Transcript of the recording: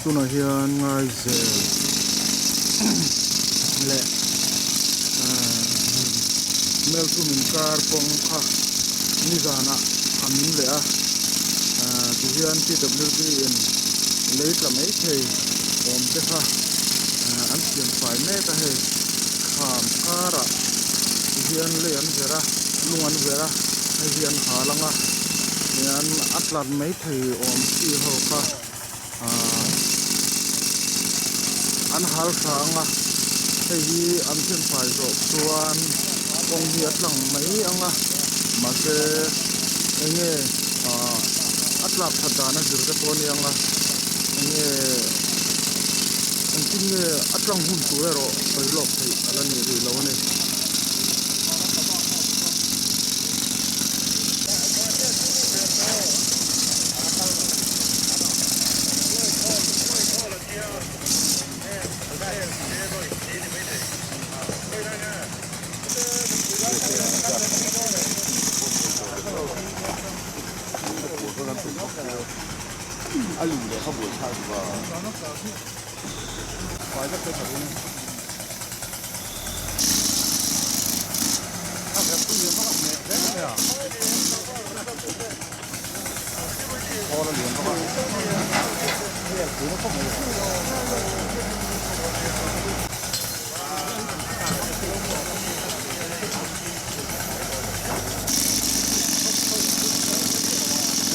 Tunah hian Ngaizel leh Melthum inkar kawng kha nizanah a min leh a, tihian PWD in lei tla mai thei awm te kha an siam fai mek a hei kham karah tihian lei an ver a, lung an ver a, hei hi an hal ang a, tihian a tlat mai thei awm chi ho kha. Ahh an hal tha ang a hei hi an thianfai zawh chuan kawng hi a tlang mai ang a mahse eng nge ahh a tlak that dan a zir te pawh a ni ang a eng nge engtin nge a tlang hun tur erawh sawi lawk theih a la nih rih lo a ni.